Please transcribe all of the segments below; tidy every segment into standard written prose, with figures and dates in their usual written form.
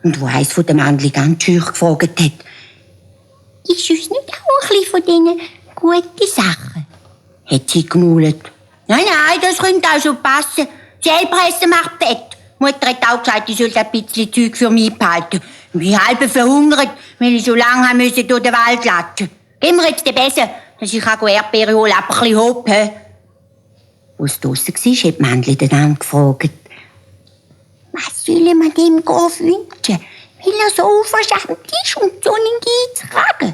Und wo eins von den Männchen ganz schüch gefragt hat, «Ist uns nicht auch ein bisschen von diesen guten Sachen?» hat sie gemaulet. «Nein, das könnte auch schon passen. Zellpresse macht Fett. Mutter hat auch gesagt, ich sollte ein bisschen Zeug für mich behalten. Ich bin halb verhungert, weil ich so lange durch den Wald latschen. Gib mir jetzt den Besen, dass ich Erdbeeren holen kann, aber ein bisschen hopp. Als es draussen war, hat Männchen dann gefragt, «Was soll man dem wünschen, weil er so unverschämt ist und so einen Geiz tragen?»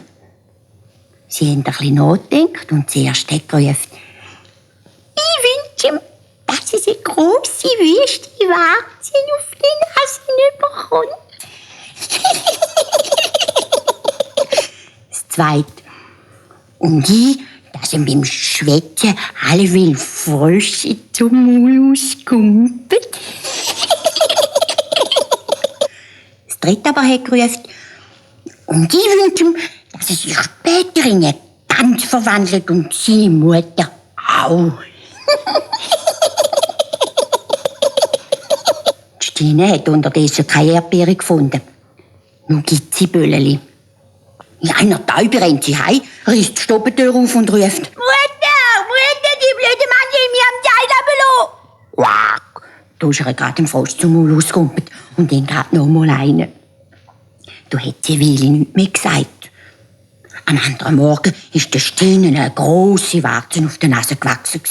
Sie haben ein bisschen nachgedacht und zuerst hat gerufen, «Ich wünsche ihm, dass es eine grosse, wüste Warze auf die Nase bekommt.» Das Zweite, «Und ich, dass ihm beim Schwätzen alle will Frösche zum Maul auskumpelt.» Das Dritte aber hat gerufen, «Und ich wünsche ihm, dass er sich später in eine Gans verwandelt und seine Mutter auch.» Die Stine hat unterdessen keine Erdbeere gefunden. Nun gibt sie Bölleli. In einer Taube rennt sie heim, reißt die Stubentür auf und ruft, «Mutter, die blöde Mann will mich am Teil runterlassen!» «Quack!» Da ist ihr gerade im Frosch zum Maul ausgekumpelt und dann gerade noch mal rein. Da hat sie Willi nichts mehr gesagt. Am anderen Morgen ist der Stine eine grosse Warze auf der Nase gewachsen.